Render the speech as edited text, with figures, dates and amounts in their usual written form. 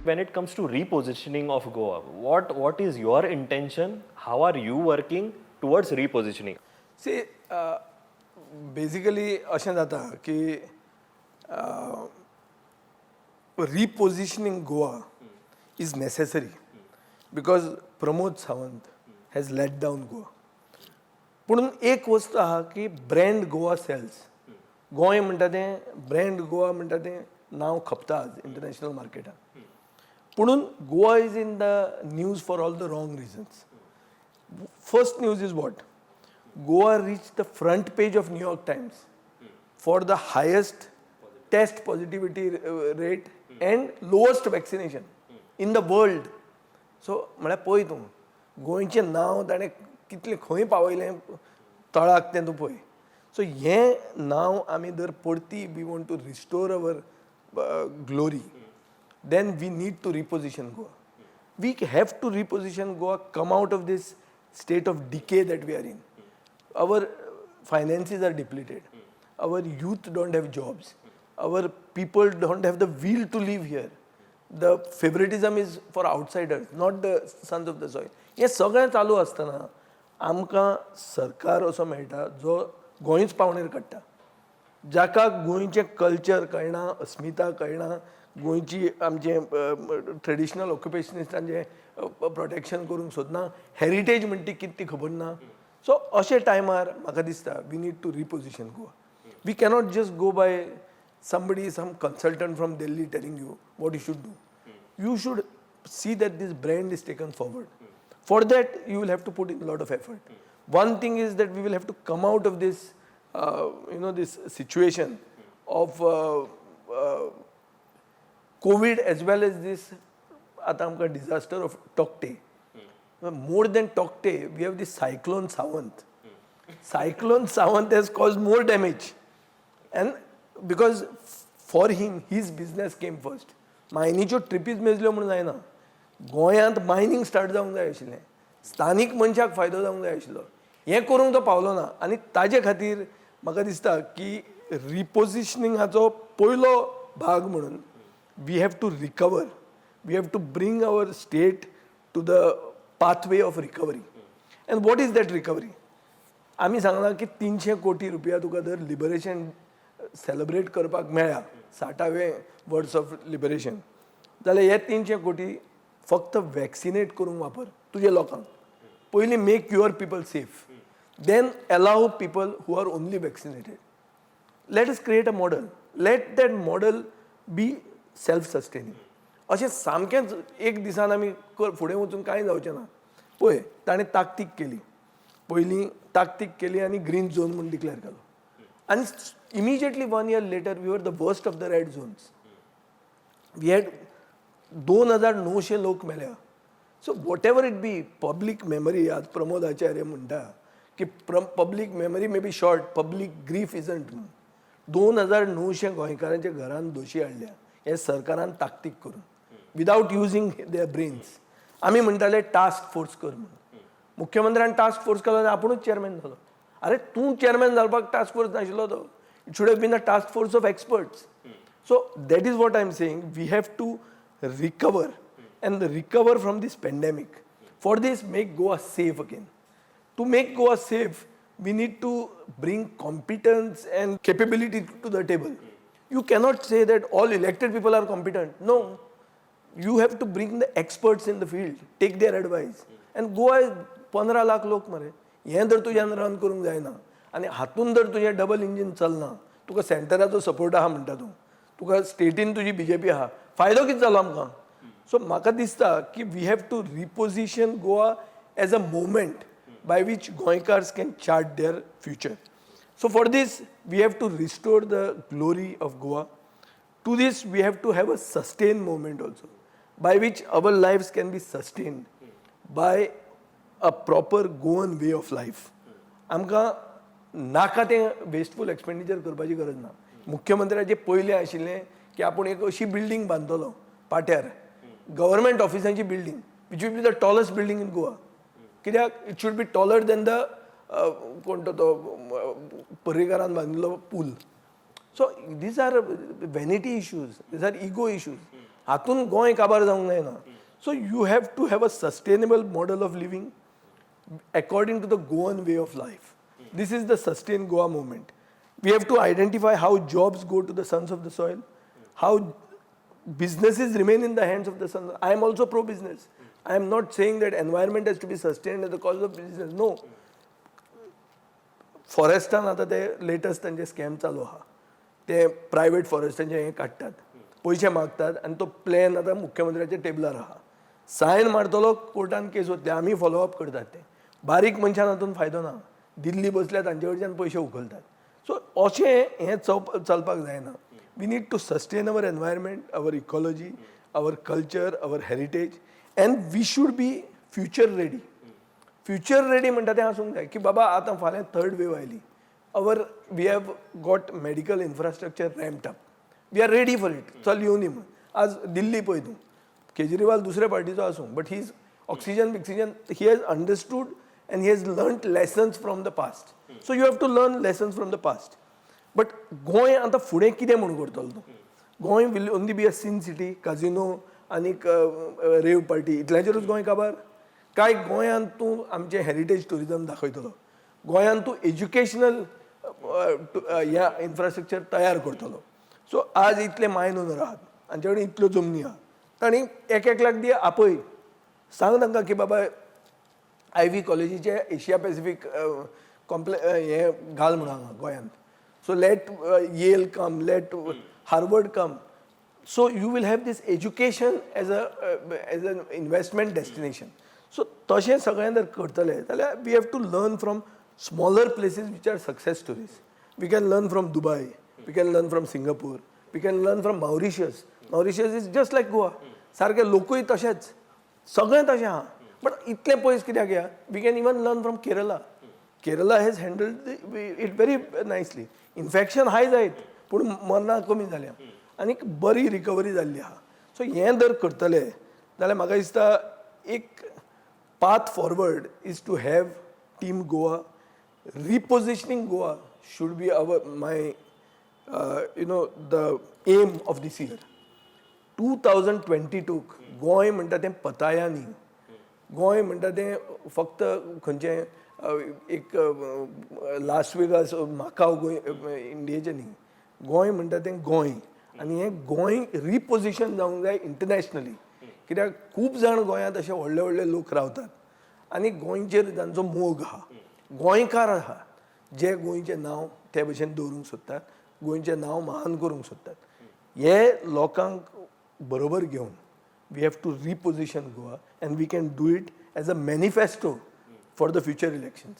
When it comes to repositioning of Goa, what is your intention? How are you working towards repositioning? See, basically अशें जाता की repositioning Goa is necessary because Pramod Sawant has let down Goa. पूण एक वस्तू आहा की brand Goa sales. Goa म्हणटा तें, ब्रँड गोवा म्हणटा तें नांव खपता आज इंटरनॅशनल मार्केटान. पुणून Goa is in the news for all the wrong reasons. First news is what? Goa reached the front page of New York Times for the highest test positivity rate and lowest vaccination in the world. So म्हळ्यार पळय तूं, गोंयचें नांव ताणें कितलें खंय पावयलें तळाक तें तूं पळय. सो हें नांव आमी जर परती, we want to restore our glory, then we need to reposition Goa. We have to reposition Goa, come out of this state of decay that we are in. Our finances are depleted. Our youth don't have jobs. Our people don't have the will to live here. The favoritism is for outsiders, not the sons of the soil. हें सगळें चालू आसतना आमकां सरकार असो मेळटा जो गोंयच पावणेर काडटा, जाका गोंयचें कल्चर कळना, अस्मिता कळना, गोंयची आमचें ट्रेडिशनल ऑक्युपेशनिस्टांचें प्रोटेक्शन करूंक सोदना, हेरिटेज म्हणटी कितें ती खबर ना. सो अशे टायमार म्हाका दिसता we need to reposition Goa. We cannot just go by somebody, some consultant from Delhi telling you what you should do. You should see that this brand is taken forward. For that, you will have to put in a lot of effort. One thing is that we will have to come out of this situation of COVID as well as this आतां आमकां disaster of Tauktae. More than Tauktae, we have this Cyclone Sawant. Cyclone Sawant has caused more damage. And because for him, his business came first. मायनीच्यो ट्रिपीज मेजल्यो म्हणून जायना. गोंयांत mining start जावंक जाय आशिल्लें, स्थानीक मनशाक फायदो जावंक जाय आशिल्लो. हें करूंक तो पावलो ना आनी ताजे खातीर म्हाका दिसता की रिपोजिशनिंगाचो पयलो भाग म्हणून we have to recover, we have to bring our state to the pathway of recovery. And what is that recovery? आमी सांगलां की 300 कोटी रुपया तुका जर लिबरेशन सेलिब्रेट करपाक मेळ्ळा, 60वें वर्स ऑफ लिबरेशन, जाल्यार हे 300 कोटी फक्त वॅक्सिनेट करूंक वापर तुजे लोकांक. पयलीं make your people safe, then allow people who are only vaccinated. Let us create a model. Let that model be self sustaining. अशें सामकेंच एक दिसान आमी फुडें वचून कांय जावचें ना. पळय, ताणें ताकतीक केली. पयलीं ताकतीक केली आनी ग्रीन झोन म्हूण डिक्लेअर केलो आनी immediately one year later we were the worst of the red zones. We had 2900 लोक मेल्या. So whatever it be, public memory, आज प्रमोद आचार्य म्हणटा की public memory may be short, public grief isn't. 2900 गोंयकारांच्या घरान दोशी हाडल्या हे सरकारान ताकतीक करून, विदावट युजींग there brains. आमी म्हणटाले टास्क फोर्स कर म्हणून. मुख्यमंत्र्यान टास्क फोर्स केलो आनी आपुणूच चेअरमॅन जालो. अरे, तूं चेअरमॅन जावपाक टास्क फोर्स नाशिल्लो तो. It should have been a task force of experts. So that is what I am saying. We have to recover and recover from this pandemic. For this, make Goa safe again. To make Goa safe, we need to bring competence and capability to the table. You cannot say that all elected people are competent. No. You have to bring the experts in the field, take their advice. And Goa is 15 lakh लोक मरे. हें जर तुज्यान run करूंक जायना आनी हातून जर तुजें डबल इंजीन चलना, तुका सेंटराचो सपोर्ट आहा म्हणटा तूं, तुका स्टेटीन तुजी बीजेपी आहा, फायदो कितें जालो आमकां? सो म्हाका दिसता की we have to reposition Goa as a movement by which Goenkars can chart their future. So for this, we have to restore the glory of Goa. To this, we have to have a sustained movement also, by which our lives can be sustained by a proper Goan way of life. आमकां नाका तें wasteful expenditure करपाची गरज ना. मुख्यमंत्र्याचें पयलें आशिल्लें की आपूण एक अशी बिल्डींग बांदतलो पाट्यार, गव्हर्मेंट ऑफिसांची building, which will be the tallest building in Goa. कित्याक it should be taller than the कोण तो तो पर्रीकारान बांदिल्लो पूल. So these are vanity issues, these are ego issues. हातून गोंय काबार जावंक जायना. So you have to have a sustainable model of living according to the Goan way of life. This is the Sustain Goa movement. We have to identify how jobs go to the sons of the soil, how businesses remain in the hands of the sons. I am also pro business. I am not saying that environment has to be sustained at the cost of business. No. फॉरेस्टान आतां ते latest तांचे scam चालू आहा. ते private फॉरेस्टांचे हें काडटात, पयशे मागतात आनी तो प्लॅन आतां मुख्यमंत्र्याच्या टेबलार आहा. सायन मारतलो, कोर्टान केस वतले. आमी फॉलो अप करतात. ते बारीक मनशान हातून फायदो ना. दिल्ली बसल्या तांचे कडच्यान पयशे उखलतात. सो अशें हें चलपाक जायना. We need to sustain our environment, our ecology, our culture, our heritage, and we should be future ready. Future ready म्हणटा तें आसूंक जाय की बाबा आतां फाल्यां थर्ड वेव आयली, our we have got medical infrastructure ramped up, we are ready for it. चल येवनी म्हण. आज दिल्ली पळय तूं, केजरीवाल दुसऱ्या पार्टीचो आसूं, but he is oxygen बिक्सिजन, he has understood and he has learned lessons from the past. So you have to learn lessons from the past. But Goa आतां फुडें कितें म्हूण करतलो तूं? Goa will only be a sin city, casino आनीक rave party, इतल्याचेरूच Goa काबार? काय गोंयांत तूं आमचें हेरिटेज ट्युरिजम दाखयतलो? गोंयांत तूं एज्युकेशनल ह्या इन्फ्रास्ट्रक्चर तयार करतलो? सो आज इतले मायन ओनर आहात, हांचे कडेन इतल्यो जमनी आहा, तांणी एक एकल्याक दी आपय, सांग तांकां की बाबा I V कॉलेजीचे एशिया पॅसिफीक कॉम्प्ले हें घाल म्हणून हांगा गोंयांत. So let Yale come, let Harvard come. So you will have this education as an investment destination. So तशें सगळें जर करतले जाल्यार we have to learn from smaller places which are success stories. We can learn from Dubai, we can learn from Singapore, we can learn from Mauritius. Mauritius is just like Goa. सारके लोकूय तशेच, सगळें तशें आहा. But इतलें पयस कित्याक या? We can even learn from Kerala. Kerala has handled it very nicely. Infection high जायत पूण मरणां कमी जाल्या आनी बरी रिकवरी जाल्ली आहा. सो हें जर करतले जाल्यार म्हाका दिसता एक path forward is to have Team Goa. Repositioning Goa should be our my you know the aim of this year 2022. Goa म्हणटा तें पताया न्ही, गोंय म्हणटा तें फक्त खंयचें एक लास वेगास, माकाव गोंय इंडियेचें न्ही. गोंय म्हणटा तें गोंय आनी हें गोंय रिपोजिशन जावंक जाय इंटरनॅशनली, कित्याक खूब जाण गोंयांत अशे व्हडले व्हडले लोक रावतात आनी गोंयचेर तांचो मोग आहा, गोंयकार आहा जे गोंयचें नांव ते भशेन दवरूंक सोदतात, गोंयचें नांव महान करूंक सोदतात. हे लोकांक बरोबर घेवन we have to reposition Goa, and we can do it as a manifesto for the future elections.